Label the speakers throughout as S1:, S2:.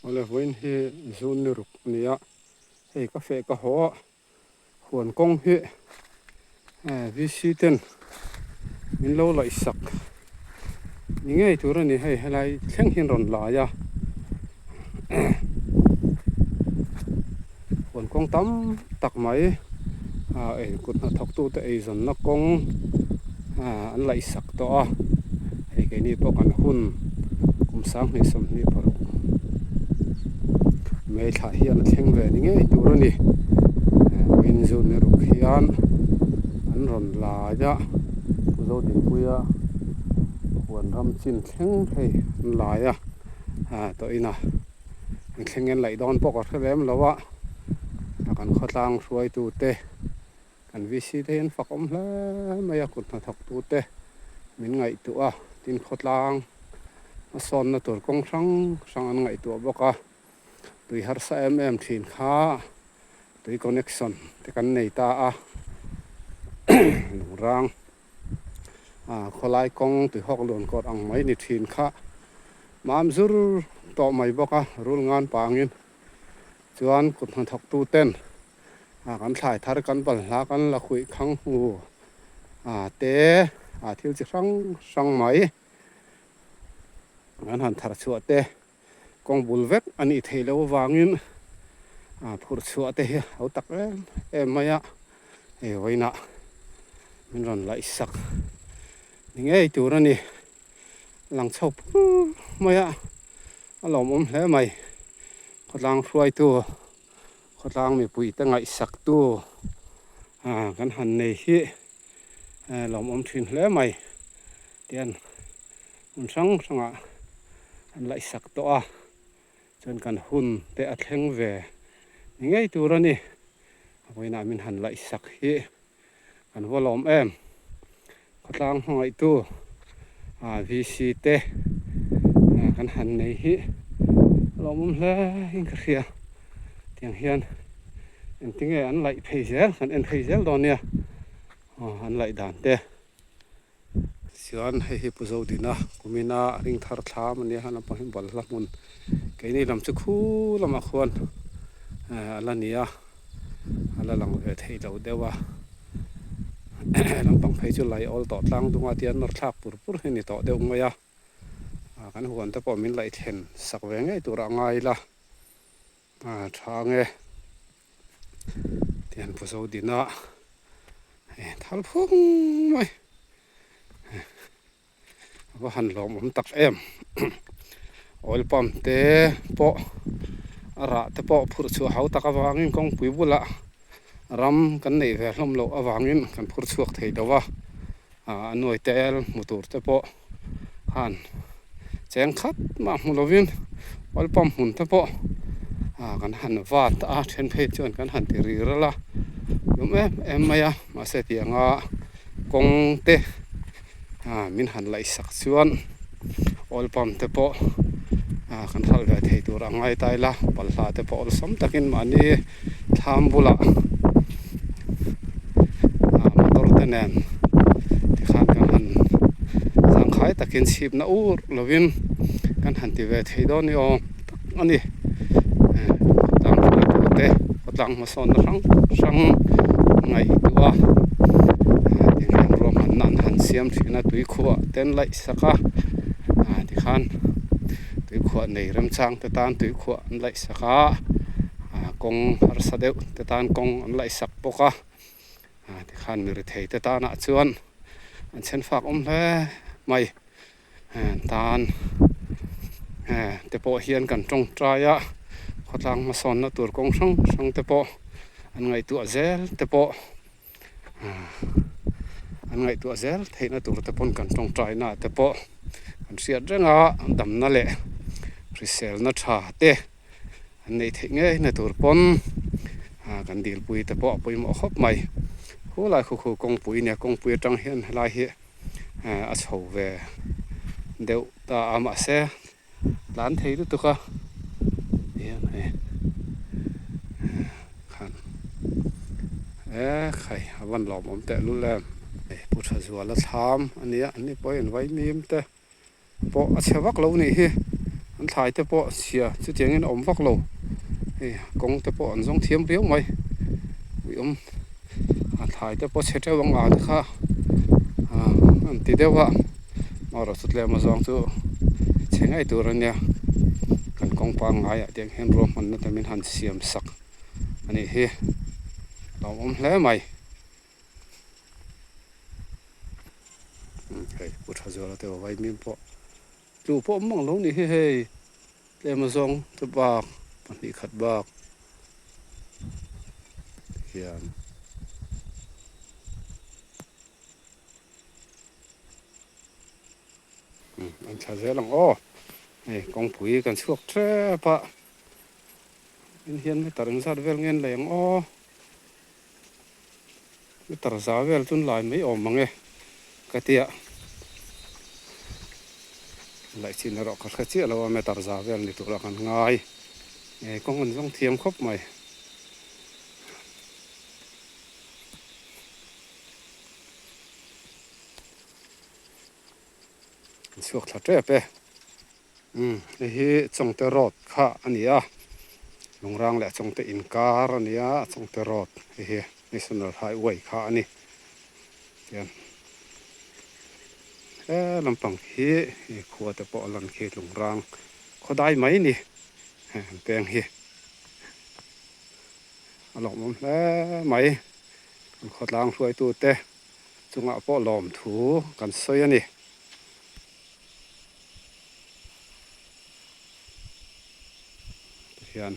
S1: Awle vawiin hi zun ni ruk a ni a, hei ka feh ka haw a, huan kawng hi VC ten min lo laih sak ni ngei tur a ni hei helai thleng hian rawn lai a. Huan kawng tam tak mai ah ei kut hnathawk tute eizawnna kawng ah an laih sak tawh a hei keini pawh kan hun kum sanghnih 26 May thla hian a thleng ve ni ngei tur a ni vawiin zun ni ruk hian an rawn lai a Pu Zodinpuia huan ram chin thleng hei an lai a ah tawh ina. An thleng en laih dawn pawh ka hre lem lo a, kan khawtlang hruaitu te, kan VC te hi an fak awm hle mai a, kut hnathawk tu te min ngaihtuah a, tin khawtlang hmasawnna tur kawng hrang hrang an ngaihtuah bawk a, tui harsa em em thin kha tui connection te kan nei ta a, lungrang khawlai kawng tuihawk luan kawt ang mai ni thin kha. Mam zur tawh mai bawk a, rul ngan pangin chuan kut hnathawk tu ten ah kan thlai thar kan balhla kan la huih khang hmu ah te ah thil chi hrang hrang mai an han thar chhuah te kawng bul vek a nih theih loh avangin ah phurh chhuah te hi a ho tak em em mai a, hei vawiinah min rawn laih sak ni ngei tur a ni. Lang chho pur mai a, a lawmawm hle mai. Khawtlang hruaitu, khawtlang mipui te ngaihsak tu kan han nei hi lawmawm thin hle mai. Tian hmun hrang hrangah an laihsak tawh a, chuan kan hun te a thleng ve ni ngei tur a ni. Vawiinah min han laihsak hi. Kan va lawm em. Khawtlang hmangaihtu VC te kan han nei hi a lawmawm hle in ka hria. Tiang hian engtinge an laih phei zel kan en phei zel dawn nia aw an laih dan te. Chuan hei hi Pu Zodina kumina ring thar thlam a nia han lampang hi balhla hmun keini lam chu khu lamah khuan a la ni a a la lang ve thei lo deuh a lampang phei chu lai awl tawh tlang dunga tia nawr thlak pur pur hi a ni tawh deuh mai a kan huan te pawh min laih thlen sak ve ngei tur a ngai ila a tha ange. Tihian Pu Zodina thal phung mai a va han lawmawm tak em oil pump te pawh a rah te pawh phurh chhuah hau tak avangin kawngpui bulah ram kan neih ve hlawm loh avangin kan phur chhuak thei lo a a nuai tel hmu tur te pawh khan cheng khat mah hmu lovin oil pump hmun te pawh ah kan han vat a then phei chuan kan han ti ri ral a lum em em mai a mahse tianga kawng te ah min han laih sak chuan oil pump te pawh ah kan hralh ve thei tur a ngai ta ila balhla te pawh awlsam takin mahni thlam bulah ah motor te nen tikhan kan han zangkhai takin chhipna ur lovin kan han ti ve thei dawn ni awm tak a ni khawtlang hruaitu te khawtlang hmasawnna hrang hrang ngaihtuah a tinge ruahmanna an han siam thin a tuikhuah te an laih sak a ah tikhan tuikhuah nei remchang te tan tuikhuah an laih sak a. Ah kawng harsa deuh te tan kawng an laih sak bawk a ah tikhan mi rethei te tanah chuan an chhen fak awm hle mai eh tan eh te pawh hian kan tawngtai a khawtlang hmasawnna tur kawng hrang hrang te pawh an ngaihtuah zel te pawh ah an ngaihtuah zel theihna tur te pawn kan tawngtai na te pawh kan hriat reng a damna leh hriselna tha te. An neih theih ngei na tur pawn ah kan dilpui te pawh a pawimawh khawp mai. Khulai khu khu kawngpui nia kawngpui atang hian helai hi eh a chho ve deuh ta a mahse tlan thei lutuk a hian hei khan eh khai a van lawmawm tehlul em. Pu Thazuala thlam a nia an ni pawhin vaimim te. pawh a chhe vak lo nih hi. An thlai te pawh chhia chutiangin a awm vak lo. Hei kawng te pawh an zawng thiam viau mai. Uiawm a thlai te pawh chhe teuh ang a te kha ah an ti deuh a amaherawh chu tlem azawng chu chhe ngei tur a nia. Kan kawng pangngai ah tiang hian ruahmanna te min han siam sak a nih hi. Lawmawm hle mai. Hei pu tha zuala te vai mim pawh tlu pawh awm mang lo nih hi hei tlem azawng te bak pahnih khat bak hian an thla zel ang aw hei kawngpui kan chhuak tep a tin hian meter engzat vel nge an lei ang aw. Meter za vel chu lai mai awm ang e ka tia laih chin erawh ka hre chiah lo a meter za vel ni tura kan ngai e kawng an zawng thiam khawp mai. An chhuak thla tep e. Umm hei hi Chawngte road kha a ni a, Lungrang leh Chawngte inkar a ni a, Chawngte road hei hi National Highway kha a ni. Tian he lampang hi hei khua te pawh a lan khi Lungrang khawdai mai ni hei an peng hi a lawmawm hle mai an khawtlang hruaitute chungah pawh lawmthu kan sawi a ni. Tihian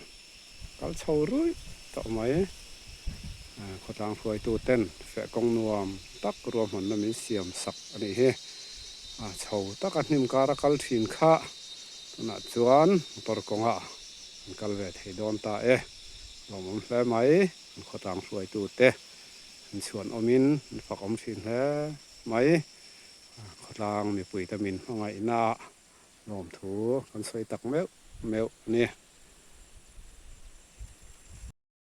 S1: kal chho ruih tawh mai. Khawtlang hruaitu ten feh kawng nuam tak ruahmanna min siam sak a nih hi. A chho taka hnim kara kal thin kha tunah chuan motor kawngah an kal ve thei dawn ta e. Lawmawm hle mai an khawtlang hruaitu te an chhuan awmin an fak awm thin hle mai. Khawtlang mipuite min hmangaihna lawmthu kan sawi tak meuh meuh a ni.